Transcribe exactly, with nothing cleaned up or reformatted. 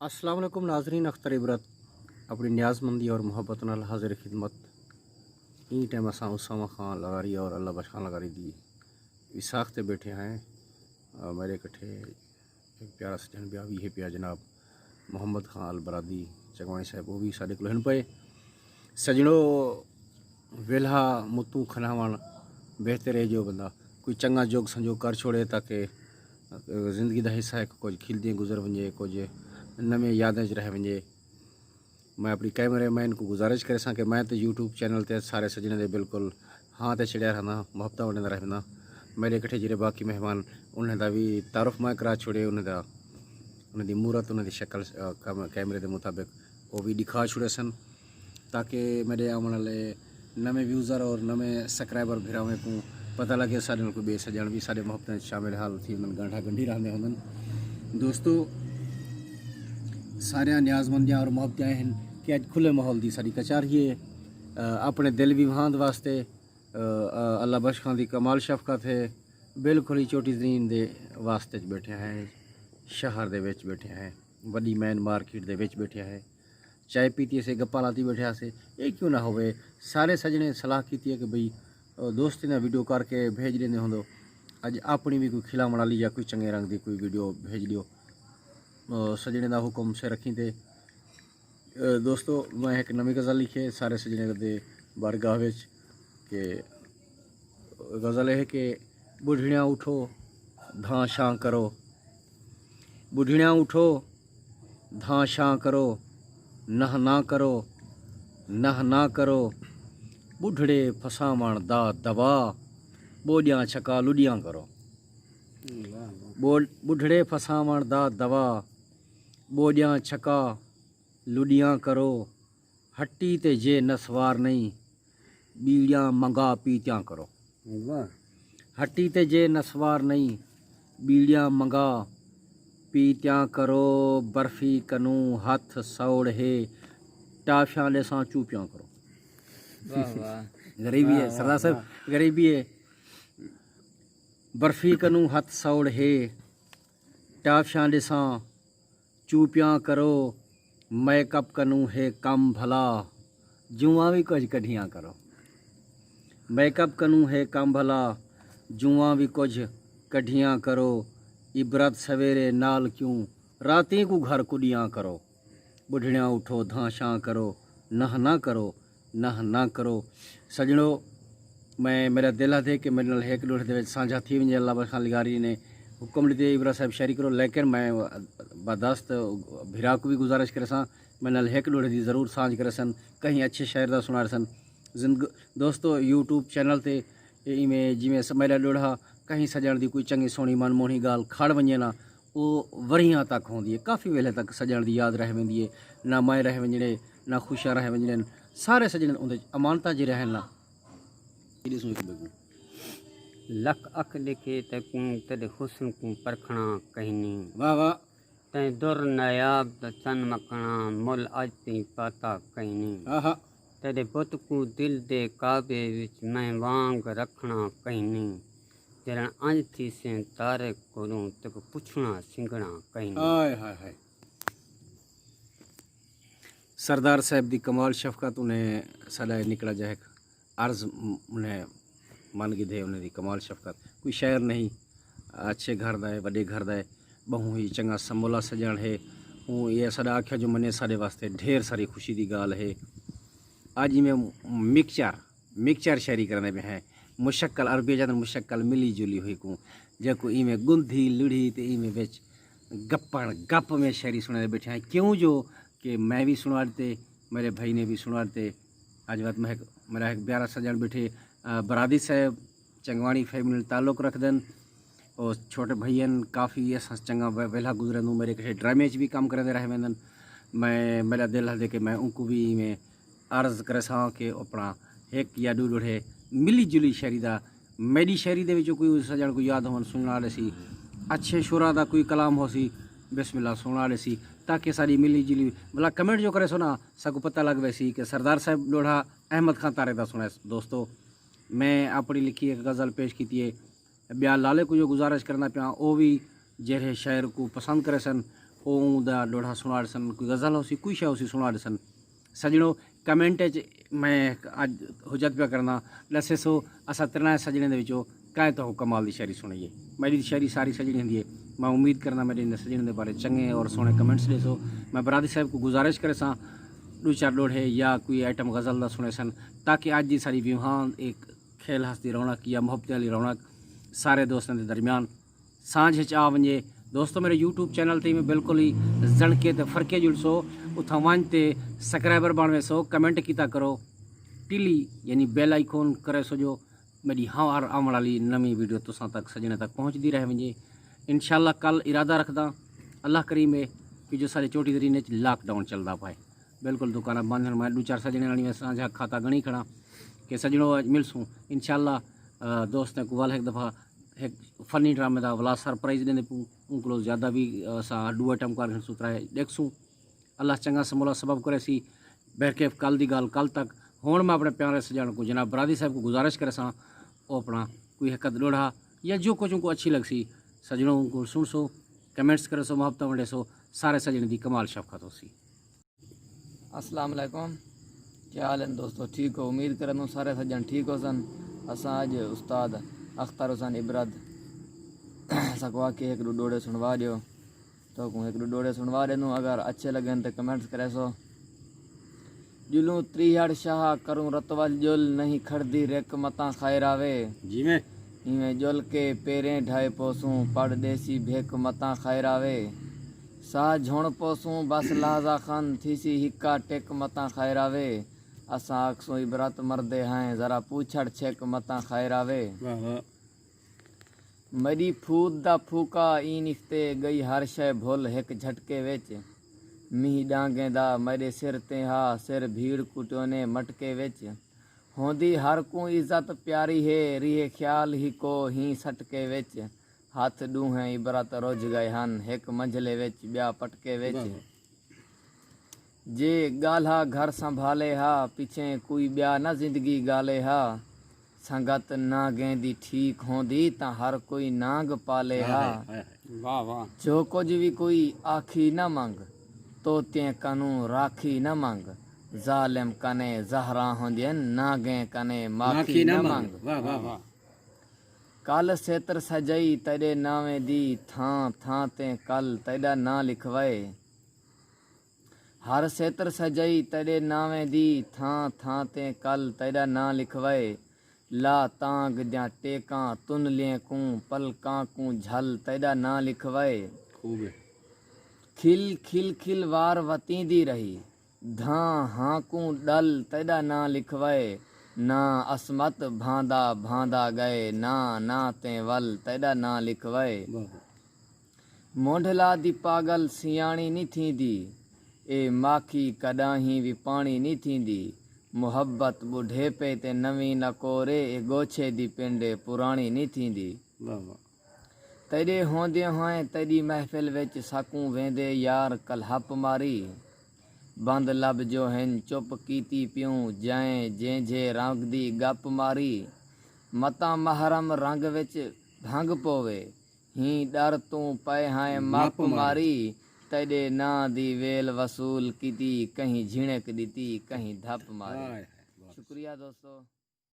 السلام علیکم ناظرین، اختر عبرت اپݨی نیاز مندی اور محبت نال حاضر خدمت۔ ایں ٹائم اساں اسامہ خان لغاری اور اللہ بخش خان لغاری دی وساخ تے بیٹھے ہیں۔ آ، میݙے کٹھے ہک پیارا سڄݨ ٻیا وی ہے پیا، جناب محمد خان البرادی چکوانی صاحب، او وی ساݙے کول ہن پئے۔ سڄݨو، ویلھا متوں کھناوݨ بہتر ہے جو بندہ کوئی چنڳا جوڳ سنجوڳ کر چھوڑے، تاکہ زندگی دا حصہ ہک کجھ کھلدیں گزر ونڄے، کجھ نویں یادیں اچ رہ ونڄے۔ میں اپݨی کیمرے مین کوں گزارش کریساں کہ میں تے یوٹیوب چینل تے سارے سڄݨیں دے بالکل ہاں تے چڑھیا رہنداں، محبتاں ونڈیندا رہنداں۔ میݙے کٹھے جیڑھے باقی مہمان، انہیں دا وی تعارف میں کرا چھوڑے، انہیں دا، انہیں دی مورت، انہیں دی شکل، آ، کم-، کیمرے دے مطابق او وی ݙکھا چھوڑیسن، تاکہ میݙے آوݨ والے نویں ویوزر اور نویں سبسکرائبر بھراویں کوں پتہ لڳے، ساݙے نال کوئی ٻئے سڄݨ وی ساݙے محبتاں وچ شامل حال تھی ویندن، ڳانڈھا ڳنڈھی رہندے ہوندن۔ دوستو، ساریاں نیاز مندیاں اور محبتیں ہن کہ اڄ کھلے ماحول دی ساݙی کچاہری ہے۔ آ، اپݨے دل وی وہاند واسطے، آ، آ، اللہ بخش خان دی کمال شفقت ہے، بالکل ہی چوٹی زمین دے واسطے اچ بیٹھے ہیں، شہر دے وچ بیٹھے ہیں، وݙی مین مارکیٹ دے وچ بیٹھے ہیں۔ چائے پیتی سے، گپاں لاتی بیٹھے ہاسے، اے کیوں نہ ہووے؟ سارے سڄݨیں صلاح کیتی ہے کہ بھئی، آ، دوستیں دا ویڈیو کر کے بھیج ݙیندے ہوندو، اڄ اپݨی وی کوئی کھلاوݨ والی یا کوئی چنڳے رنگ دی کوئی ویڈیو بھیج ݙیو۔ آ، سڄݨیں دا حکم سر رکھیں تے۔ اے دوستو، میں ہک نویں غزل لکھی ہے سارے سڄݨیں دے بارگاہ وچ کہ غزل ہے کہ ٻڈھڑیاں اٹھو، دھاں شاں کرو، ٻڈھڑیاں اٹھو، دھاں شاں کرو، نہ نہ کرو، نہ نہ کرو، ٻڈھڑے پھساوݨ دا دوا، ٻوݙیاں چھکا لݙیاں کرو۔ ٻو-، ٻڈھڑے پھساوݨ دا دوا، ٻوݙیاں چھکا لݙیاں کرو، ہٹی تے جے نسوار نئیں، ٻیڑیاں منگا پیتیاں کرو۔ واہ۔ ہٹی تے جے نسوار نئیں، ٻیڑیاں منگا پیتیاں کرو، برفی کنوں ہتھ سوڑ ہے، ٹافیاں ݙیساں چوپیاں کرو۔ واہ واہ۔ غریبی ہے، واہ، سردار صاحب، واہ۔ غریبی ہے۔ برفی کنوں ہتھ سوڑ ہے، ٹافیاں ݙیساں چوپیاں کرو، میک اپ کنوں ہے کم بھلا، جواں وی کجھ کڈھیاں کرو۔ میک اپ کنوں ہے کم بھلا، جواں وی کجھ کڈھیاں کرو، عبرت سویرے نال کیوں، راتیں کوں گھر کݙیاں کرو۔ ٻڈھڑیاں اٹھو، دھاں شاں کرو، نہ نہ کرو، نہ نہ کرو۔ سڄݨو، میں، میݙا دل آہدے کہ میݙے نال ہک ݙوہڑے دے وچ سانجھا تھی ونڄے۔ اللہ بخش خان لغاری نے حکم ݙتے، عبرت صاحب شاعری کرو، لیکن میں بدست بھرا کوں وی گزارش کریساں، میݙے نال ہک ݙوہڑے دی ضرور سانجھ کریسن، کہیں اچھے شاعر دا سݨاڑسن۔ زندگ-، دوستو، یوٹیوب چینل تے ایویں جیویں س-، میݙا ݙوہڑا کہیں سڄݨ دی کوئی چنڳی سوہݨی من موہݨی ڳالھ کھڑ ونڄے نا، او ورھیاں تک ہوندی ہے، کافی ویلھے تک سڄݨ دی یاد رہ ویندی ہے۔ نہ میں رہ ونڄݨے، نہ خوشیاں رہ ونڄݨن، سارے سڄݨ اوندے وچ امانتاں جی رہن نا۔ ݙیسوں ہک ٻئے کوں۔ لکھ اکھ ݙیکھے تیکوں، تیݙے حسن کوں پرکھݨا کہیں نی۔ واہ واہ۔ تیں در نایاب دا چن مکھݨا، مل اڄ تئیں پاتا کہیں نی۔ آہا۔ تیݙے بت کوں دل دے کعبے وچ میں وانگ رکھݨا کہیں نی۔ جݙݨ انج تھیسیں تارے کولوں، تیکوں پچھݨا سنگھݨا کہیں نی۔ ہائے ہائے ہائے۔ سردار صاحب دی کمال شفقت، انہیں ساݙا نکڑا جہا ہک عرض م-، انہیں من گھدے، انہیں دی کمال شفقت۔ کوئی شاعر نہیں، اچھے گھر دا ہے، وݙے گھر دا ہے، ٻہوں ہی چنڳا سمولا سڄݨ ہے۔ اوں اے ساݙا آکھیا جو منے ساݙے واسطے ڈھیر ساری خوشی دی ڳالھ ہے۔ اڄ ایویں مکسچر، مکسچر شاعری کریندے پئے ہیں۔ مشکل، عربی چ آہدن مشکل، ملی جلی ہوئی کوں، جیکوں ایویں ڳندھی لڑھی تے ایویں وچ گپݨ گپ میں شاعری سݨیندے ٻیٹھے ہیں۔ کیوں جو کہ میں وی سݨوا ݙتے، میݙے بھائی نے وی سݨوا ݙتے۔ اڄ وت میں ہک، میݙا ہک پیارا سڄݨ ٻیٹھے، آ، برادی صاحب چنگواݨی فیملی نال تعلق رکھدن۔ او چھوٹے بھائی ہن، کافی اساں چنڳا وے-، ویلھا گزریندوں، میݙے کٹھے ڈرامے اچ وی کم کریندے رہ ویندن۔ میں، میݙا دل آہدے کہ میں اونکوں وی ایویں عرض کریساں کہ اپݨا ہک یا ݙو ݙوہڑے ملی جلی شاعری دا، میݙی شاعری دے وچوں کوئی سڄݨ کوں یاد ہوون، سݨا ݙیسی۔ اچھے شعراء دا کوئی کلام ہوسی، بسم اللہ سݨا ݙیسی، تاکہ ساݙی ملی جلی، بھلا کمنٹ جو کریسو نا، ساکوں پتہ لڳ ویسی کہ سردار صاحب ݙوہڑا احمد خان تارڑ دا سݨیس۔ دوستو، میں اپݨی لکھی ہک غزل پیش کیتی ہے۔ ٻیا لالے کوں جو گزارش کریندا پیاں، او وی جیڑھے شاعر کوں پسند کریسن، او اوں دا ݙوہڑا سݨا ݙسن، کوئی غزل ہوسی، کوئی شے ہوسی، سݨا ݙسن۔ سڄݨو، کمنٹ اچ میں اڄ حجت پیا کرنا، ݙسیسو اساں ترائے سڄݨیں دے وچوں کئیں تہاکوں کمال دی شاعری سݨائی ہے۔ میݙی شاعری ساری سڄݨی ہوندی ہے۔ میں امید کرنا میݙے انہیں سڄݨیں دے بارے چنڳے اور سوہݨے کمنٹس ݙیسو۔ میں برادری صاحب کوں گزارش کریساں، ݙو چار ݙوہڑے یا کوئی آئٹم غزل دا سݨیسن، تاکہ اڄ دی ساری ویوہاں ایک کھیل ہس دی رونق یا محبت والی رونق سارے دوستاں دے درمیان سانجھ اچ آ ونڄے۔ دوستو، میرے یوٹیوب چینل تے میں بالکل ہی زݨکے تے فرقے جلسو، اتھاں ونڄ تے سبسکرائبر بݨ ویسو، کمنٹ کیتا کرو، ٹلی یعنی بیل آئیکن کریسو جو میݙی ہر آوݨ والی نویں ویڈیو تساں تک، سڄݨیں تک پہنچدی رہ ونڄے۔ انشاءاللہ کل ارادہ رکھداں، اللہ کریم ہے کہ جو سارے چوٹی زرین اچ لاک ڈاؤن چلدا پئے، بالکل دکاناں بند ہن۔ میں ݙو چار سڄݨیں آلی میں سانجھا کھاتا ڳݨی کھڑاں کہ سڄݨو اڄ ملسوں انشاءاللہ۔ آ، دوستیں کوں ول ہک دفعہ ہک فنی ڈرامے دا ولا سرپرائز ݙیندے پوں، اوں کولوں زیادہ وی، آ، اساں ݙو آئٹم کر گھنسوں، ترائے ݙیکھسوں۔ اللہ چنڳا سمولا سبب کریسی۔ بہرکیف کل دی ڳالھ کل تک۔ ہݨ میں اپݨے پیارے سڄݨ کوں جناب برادری صاحب کوں گزارش کریساں، او اپݨا کوئی ہک ادھ ݙوہڑا یا جو کجھ اوں کوں اچھی لڳسی، سڄݨو اوں کوں سݨسو، کمنٹس کریسو، محبتاں ونڈیسو، سارے سڄݨیں دی کمال شفقت ہوسی۔ السلام علیکم، کیا حال ہن دوستو؟ ٹھیک ہو؟ امید کریندوں سارے سڄݨ ٹھیک ہوسن۔ اساں اڄ استاد اختر حسین عبرت ساکوں آکھے ہک ݙو ݙوہڑے سݨوا ݙیو۔ تہاکوں ہک ݙو ݙوہڑے سݨوا ݙیندوں، اگر اچھے لڳن تے کمنٹس کریسو۔ ڄلوں تریہڑ شاہ کروں رتول، ڄل نہیں کھڑدی رک، متاں خیر آوے۔ جیویں۔ ایویں ڄل کے پیریں ڈھائے پوسوں، پڑ ݙیسی بھک، متاں خیر آوے۔ ساہ جھݨ پوسوں بس لحظہ خن، تھیسی ہکا ٹک، متاں خیر آوے۔ اساں آکھسوں عبرت مردے ہیں، ذرا پوچھڑ چھک، متاں خیر آوے۔ واہ واہ۔ میݙی پھوت دا پھوکا ایں نکھتے، ڳئی ہر شئے بھل ہک جھٹکے وچ۔ مینہ ݙانگیں دا میݙے سر تے ہا، سر بھیڑ کوں ٹیونے مٹکے وچ۔ ہوندی ہر کوں عزت پیاری ہے، ریہے خیال ہکو ہیں سٹکے وچ۔ ہتھ ݙوہیں عبرت رجھ ڳئے ہن، ہک منجھلے وچ ٻیا پٹکے وچ۔ واہ واہ۔ جے ڳالھا گھر سنبھالے ہا، پچھیں کوئی ٻیا نہ زندگی ڳالے ہا۔ سنگت نانگیں دی ٹھیک ہوندی تاں ہر کوئی نانگ پالے ہا۔ ہائے ہائے۔ واہ واہ۔ جو کجھ وی کوئی آکھی نہ منگ، طوطیں کنوں راکھی نہ منگ۔ ظالم کنے زہراں ہوندین، نانگیں کنے ماکھی نہ منگ۔ واہ واہ واہ۔ کل سیتر سجائی تیݙے ناویں دی، تھاں تھاں تے کل تیݙا ناں لکھوائے۔ ہر سیتر سجائی تیݙے ناویں دی، تھاں تھاں تے کل تیݙا ناں لکھوائے۔ لا تانگھ دیاں ٹیکاں تنلیں کوں، پلکاں کوں جھل تیݙا ناں لکھوائے۔ خوب ہے۔ کھل کھل کھل وار وتیندی رہی، دھاں ہاں کوں ݙل تیݙا ناں لکھوائے۔ ناں عصمت بھاندا بھاندا ڳئے، ناں ناں تیں ول تیݙا ناں لکھوائے۔ واہ واہ۔ مونڈھلا دی پاڳل سیاݨی نی تھیندی، اے ماکھی کݙاہیں وی پاݨی نی تھیندی۔ محبت ٻڈھیپے تے نویں نکورے، اے ڳوچھے دی پنڈ اے پراݨی نی تھیندی۔ واہ واہ۔ تیݙے ہوندیں ہوئیں تیݙی محفل وچ ساکوں ویندے یار کلہپ ماری۔ بند لب جو ہن چپ کیتی پیوں، جئیں جینجھے رنگ دی ڳپ ماری۔ متاں محرم رنگ وچ بھنگ پووے، ہیں ݙر توں پئے ہائیں مپ ماری۔ تیݙے ناں دی ویل وصول کیتی، کہیں جھݨک ݙتی، کہیں دھپ ماری۔ ہائے ہائے، واہ۔ شکریہ دوستو۔